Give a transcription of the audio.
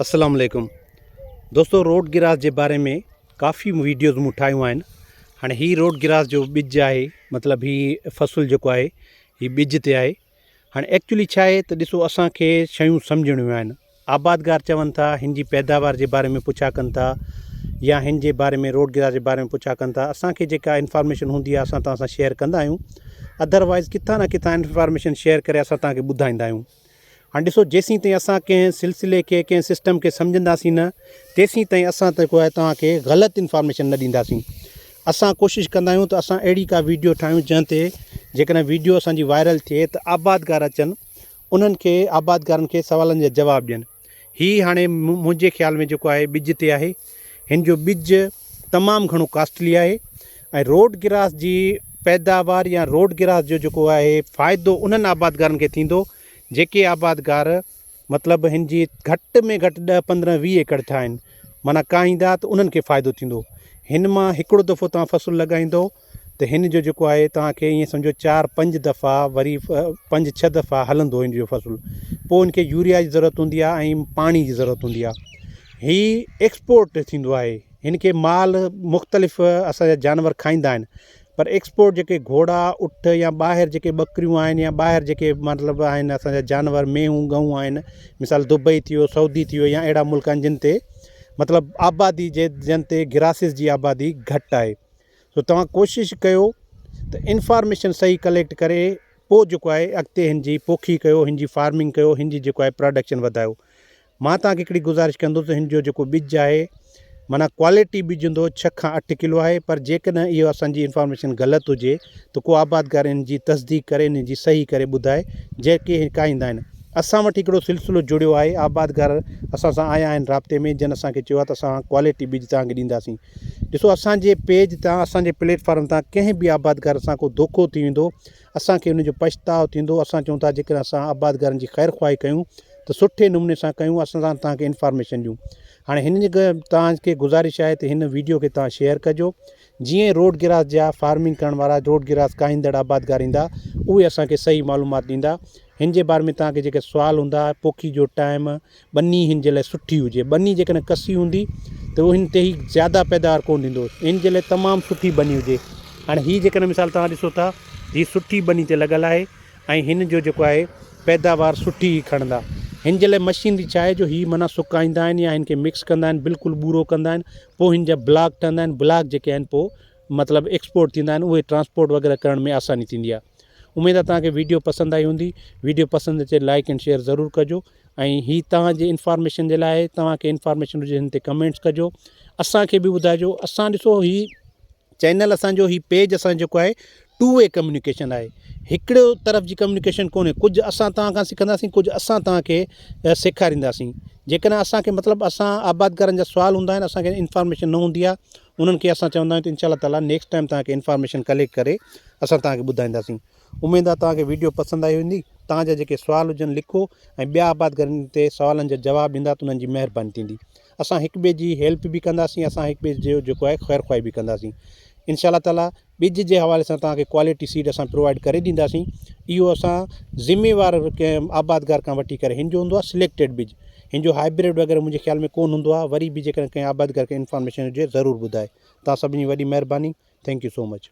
السلام عليڪم دوستو روڊ گراس جي باري ۾ ڪافي ويڊيوز مون ٺاهيون آهن هاڻي هي روڊ گراس جو ٻج آهي مطلب هي فصل جيڪو آهي هي ٻج تي آهي هاڻي ايڪچولي ڇا آهي ته ڏسو اسان کي شيون سمجهڻيون آهن آبادگار چون ٿا هن جي پيداوار جي باري ۾ پڇا ڪن ٿا يا هن جي باري ۾ روڊ گراس جي باري ۾ پڇا ڪن ٿا اسان کي جيڪا انفارميشن هوندي آهي اسان توهان سان شيئر ڪندا آهيون ادروائز ڪٿان نه ڪٿان انفارميشن شيئر ڪري اسان توهان کي ٻڌائيندا آهيون هاڻي ڏسو جيسين تائين اسان ڪنهن سلسلي کي ڪنهن سسٽم کي سمجهنداسين نه تيسين تائين اسان جيڪو آهي توهان کي غلط انفارميشن نه ڏينداسين اسان ڪوشش ڪندا آهيون ته اسان اهڙي ڪا ويڊيو ٺاهيون جنهن تي جيڪڏهن ويڊيو اسان جي وائرل ٿئي ته آبادگار اچن انهن کي آبادگارن کي سوالن جا جواب ڏين هي هاڻي منهنجي خيال ۾ جيڪو آهي ٻج تي آهي هن جو ٻج تمام گهڻو ڪاسٽلي آهي ۽ روڊ گراس جي پيداوار يا روڊ گراس جو جيڪو آهي فائدو انهن آبادگارن کي ٿيندو جيڪي آبادگار مطلب هن جي گهٽ ۾ گهٽ ڏهه پندرهن 20 ايڪڙ ٺاهن معنيٰ ڪاهيندا ته انهن کي فائدو ٿيندو هن مان هڪڙو دفعو توهان فصل لڳائيندو ته هن جو جيڪو آهي توهان کي ائين سمجهو چار پنج دفعا وري پنج ڇهه دفعا هلندو هن جو فصل پوء هن کي يوريا جي ضرورت هوندي آهي ۽ پاڻي جي ضرورت هوندي آهي هي ايڪسپورٽ ٿيندو آهي هن کي مال مختلف اسان جا جانور کائيندا آهن پر ايڪسپورٽ جيڪي گهوڙا اٺ يا ٻاهر جيڪي ٻڪريون آهن يا ٻاهر جيڪي مطلب آهن اسان جا جانور مينهون ڳئون آهن مثال دبئي ٿي ويو سعودي ٿي ويو يا اهڙا ملڪ آهن جن تي مطلب آبادي جي جن تي گراسز جي آبادي گهٽ آهي سو توهان ڪوشش ڪيو ته انفارميشن صحيح ڪليڪٽ ڪري پوء جيڪو آهي اڳتي هن جي پوکي ڪيو هن جي فارمنگ ڪيو هن جي جيڪو آهي پراڊڪشن وڌايو مان توهان کي هڪڙي گذارش ڪندس ته هن جو جيڪو ٻج آهي معنيٰ ڪوالٽي ٻج هوندو ڇهه کان اٺ ڪلو آهي پر جيڪڏهن اهو اسان جي انفارميشن غلط هجي ته ڪو آبادگار ان جي تصديق ڪري ان جي صحيح ڪري ٻڌائي جيڪي هي ڪاهيندا آهن اسان وٽ هڪڙو سلسلو جڙيو آهي آبادگار اسان سان آيا آهن رابطي ۾ جن اسان کي چيو آهي ته اسان ڪوالٽي ٻج توهان کي ڏينداسين ڏسو اسان جي پيج تان اسان جي پليٽ فارم تان ڪنهن به آبادگار سان ڪو دوکو ٿي ويندو اسان کي ان جو پڇتاء ٿيندو اسان چئون ٿا جيڪڏهن اسان آبادگارن جي خير خواهي ڪيون ته سٺي نموني سان ڪيون اسان سان توهان کي انفارميشن ڏيون هاڻي هن جي توهان کي گذارش آهي ته هن ويڊيو کي توهان شيئر ڪجو جيئن روڊ گراس جا فارمنگ ڪرڻ وارا روڊ گراس ڪاهيندڙ آبادگار ايندا اهي اسان کي صحيح معلومات ڏيندا هن جي باري ۾ توهان کي جيڪي سوال هوندا پوکي جو ٽائيم ٻني هن جي لاء سٺي هجي. ٻني جيڪڏهن ڪسي هوندي ته اهو هن تي هي زياده پيداوار ڪونه ڏيندو. هن جي لاء تمام سٺي ٻني هجي. هاڻي هي جيڪڏهن مثال توهان ڏسو ٿا هي سٺي ٻني تي لڳل آهي ۽ هن جو جيڪو آهي پيداوار سٺي هي کڻندا. هن جي لاء مشينري ڇا آهي جو هي معنيٰ سڪائيندا آهن يا هن کي مڪس ڪندا آهن بلڪل ٻورو ڪندا آهن پوء هن جا بلاڪ ٺهندا آهن بلاڪ جيڪي آهن پوء مطلب ايڪسپورٽ ٿيندا آهن اهي ٽرانسپورٽ وغيره ڪرڻ ۾ آساني ٿيندي آهي. اميد آهي توهان کي ويڊيو پسند آئي هوندي ويڊيو پسند اچي لائڪ اينڊ شيئر ضرور ڪجو ۽ هي توهان جي انفارميشن جي لاء آهي توهان کي انفارميشن هجي هن تي ڪمينٽس ڪجو اسان کي به ٻڌائجو اسان ڏسو هي چينل اسان جو هي پيج اسان جيڪو آهي ٽو وي ڪميونيڪيشن آهي هڪڙو طرف جي ڪميونيڪيشن ڪونهي ڪجهه اسان توهان کان سکنداسين ڪجهه اسان توهان کي سيکارينداسين جيڪڏهن اسان کي مطلب اسان آبادگارن جا سوال هوندا آهن اسان کي انفارميشن نه هوندي آهي انهن کي اسان چوندا آهيون ته انشاء الله تعالي نيڪسٽ ٽائيم توهان کي انفارميشن ڪليڪٽ ڪري اسان توهان کي ٻڌائينداسين اميد آهي توهان کي ويڊيو پسند آئي هوندي توهان جا جيڪي سوال هجن لکو ۽ ٻيا آبادگارن تي سوالن جا جواب ڏيندا ته انهن جي مهرباني ٿيندي اسان هڪ ٻئي جي هيلپ به ڪنداسين اسان هڪ ٻئي جو جيڪو آهي خير خواهي به ڪنداسين انشاء الله تعالي ٻج جي حوالي سان توهان کي ڪوالٽي سيڊ اسان پرووائيڊ ڪري ڏينداسين اهو اسان ذميوار ڪنهن آبادگار کان وٺي ڪري هن جو هوندو آهي سليڪٽيڊ ٻج هن جو هائبرڊ وغيره منهنجي خيال ۾ ڪون هوندو آهي وري به جيڪڏهن ڪنهن آبادگار کي انفارميشن هجي ضرور ٻڌائي توهان سڀني جي وڏي مهرباني thank you so much.